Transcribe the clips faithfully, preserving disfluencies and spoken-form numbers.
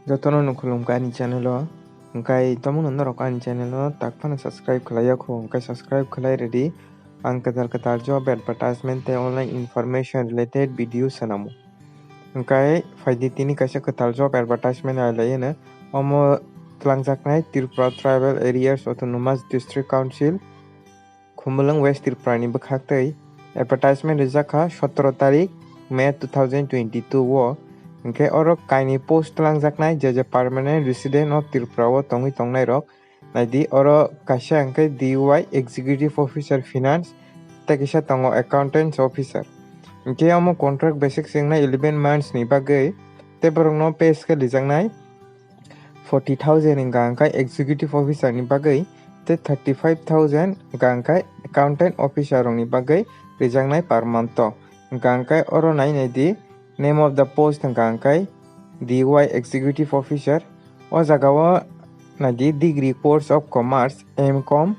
Jotono no khulumkha ani channel o. Hwnkhe tomungno norok ani channel o tak phano subscribe khlai ya kho, hwnkhe subscribe khlai rwdi. Ang kwtal kwtal job advertisement tei online information related video swnamo. Hwnkhe phaidi tini kaisa kwtal job advertisement ailai hwno. Omo twlangjaknai Tripura Tribal Areas Autonomous District Council, Khumulwng West Tripura ni bwkhak twi. Advertisement rijak kha sotoro tarik May two thousand twenty-two o. Hwnkhe oro kainwi post twlangjaknai, je je permanent resident of Tripura o tongwi tongnai rok. Naidi, oro kaisa hwnkhe D Y Executive Officer Finance, tei kisa tongo Accountant Officer. Hwnkhe omo contract basis se wngnai eleven months ni bagwi, tei borokno pay scale rijaknai forty thousand hwnkha hwnkhe Executive Officer ni bagwi, tei thirty five thousand hwnkha hwnkhe Accountant Officer rokni bagwi rijaknai per month o. Hwnkha hwnkhe oro nai naidi, name of the post hwnkha hwnkhe D Y Executive Officer. O jaga o naidi, degree course of commerce, M Com,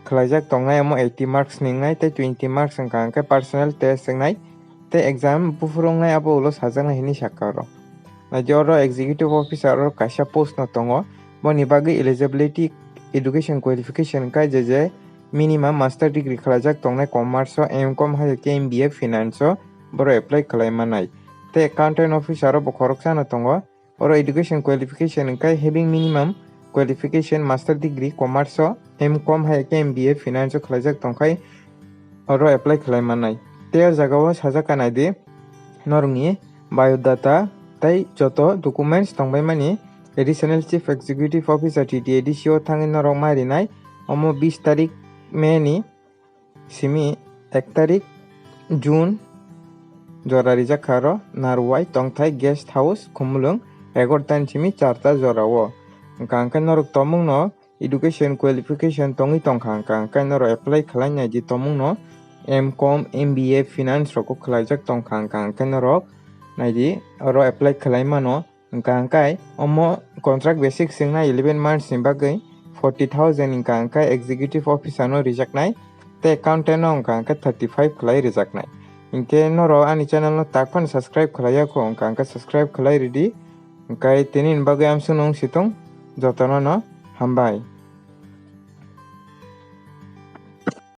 khwlaijak tongnai, omo eighty marks ni wngnai tei twenty marks hwnkha hwnkhe personal test wngnai tei exam buphuru wngnai, abo ulo sajaknai hinwi sakha oro. Naidi, oro Executive Officer oro kaisa post no tongo, boni bagwi eligibility education qualification hwnkhe je je minimum master degree khwlaijak tongnai commerce o, M Com hai khe M B A finance o borok apply khlai manai. Tei Accountant Officer o bo khoroksa no tongo. Oro education qualification hwnkhe having minimum qualification master degree commerce o, M Com hai khe M B A finance o khwlaijak tongkhai oro apply khlai manai. Tei o jaga o sajak kha naidi, norokni biodata tei joto documents tongbaimani Additional Chief Executive Officer T T A D C o thangwi norok ma rinai. Omo bis tarik May ni simi ek tarik June jora rijak kha aro Narwai Tongthai Guest House, Khumulwng, egarota ni simi charta jora o. Hwnkha hwnkhe norok tomungno education qualification tongwi tongkha, hwnkha hwnkhe norok apply khlai naidi tomungno M Com, M B A finance rok o khwlaijak tongkha, hwnkha hwnkhe norok naidi oro apply khlai mano. Hwnkha hwnkhe omo contract basis se wngnai eleven months ni bagwi forty thousand hwnkha hwnkhe executive officer no rijaknai, tei accountant no hwnkha hwnkhe thirty five khlai rijaknai. Hinkhe norok ani channel no tak phano subscribe khlai ya kho, hwnkha hwnkhe subscribe khlai rwdi. Hwnkhe tini ni bagwi amsuk no wng si thung, jotono no hambai.